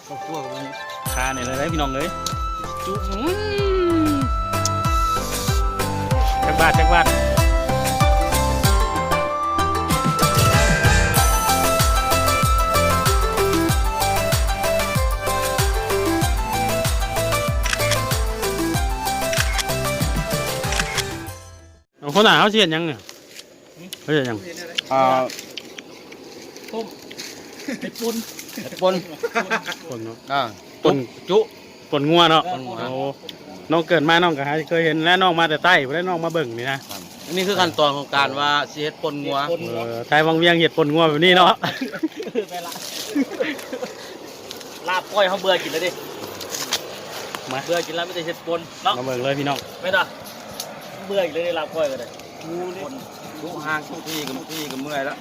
ຄາວຄົວກໍມີ ຄານີ້ແຫຼະເດ້ພີ່ນ້ອງເອີຍ ຈຸ ອືມ ຈັກບາດ ຈັກບາດ ເອົາ ຫົວໜ້າເຮົາຊິເຮັດຫຍັງນີ້? ເຮັດຫຍັງ? ອ່າ ຕົ້ມ ເຮັດປົ່ນ ເຮັດປົ່ນ ປົ່ນເນາະ ອ່າ ປົ່ນ ຈຸ ປົ່ນງົວເນາະ ເອີ ໂອ້ ນ້ອງເກີດມານ້ອງກໍຫາເຄີຍເຫັນແຫຼະ ນ້ອງມາແຕ່ໃຕ້ພຸ້ນແຫຼະ ນ້ອງມາເບິ່ງນີ້ນະ ອັນນີ້ຄືຂັ້ນຕອນຂອງການວ່າຊິເຮັດປົ່ນງົວ ເຮັດປົ່ນ ເອີ ໄທວັງວຽງເຮັດປົ່ນງົວແບບນີ້ເນາະ ແມ່ນລະ ລາບກ້ອຍເຮົາເບື່ອກິນແລ້ວເດ້ ມາ ເບື່ອກິນແລ້ວມີແຕ່ເຮັດປົ່ນເນາະ ມາເບິ່ງເລີຍພີ່ນ້ອງ ແມ່ນບໍ່? ເບື່ອອີກແລ້ວເດ້ ລາບກ້ອຍກໍໄດ້ ໂອ້ ດຸຫ່າງທຸກທີກໍ ທຸກທີກໍເມື່ອຍແລ້ວ.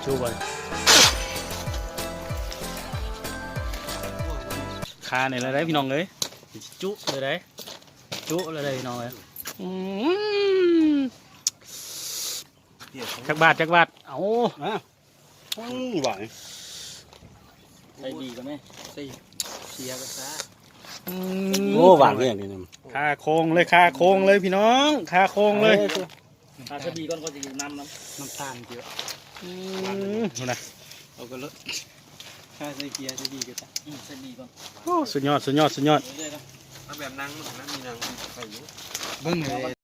ຈູບາດ ຄານີ້ແຫຼະເດ້ພີ່ນ້ອງເອີຍ ຈຸເລີຍເດ້ ຈຸເລີຍເດ້ພີ່ນ້ອງເອີຍ ອືມ ຈັກບາດ ຈັກບາດ ເອົາ ອືມ ຫວານ ໃສ່ບີ່ກ່ອນແມ່ ໃສ່ເສຍກໍຊາ ອືມ ໂອ້ ຫວານຄືຫຍັງນີ້ນະ ຄາໂຄງເລີຍ ຄາໂຄງເລີຍພີ່ນ້ອງ ຄາໂຄງເລີຍ ເອີ ຄາໃສ່ບີ່ກ່ອນ ກ່ອນຊິກິນນ້ຳນຳ ນ້ຳຕານເຍອະ ອືມ ພຸ້ນນະ ເອົາກັນເລີຍ ຄາໃສ່ເກລືອ ໃສ່ບີ່ກໍໄດ້ ອືມ ໃສ່ບີ່ກ່ອນ ໂອ້ ສຸດຍອດ ສຸດຍອດ ສຸດຍອດ ເອົາແບບນັ່ງ ມັນນັ່ງ ມີນັ່ງໃສ່ຢູ່ ເບິ່ງເລີຍ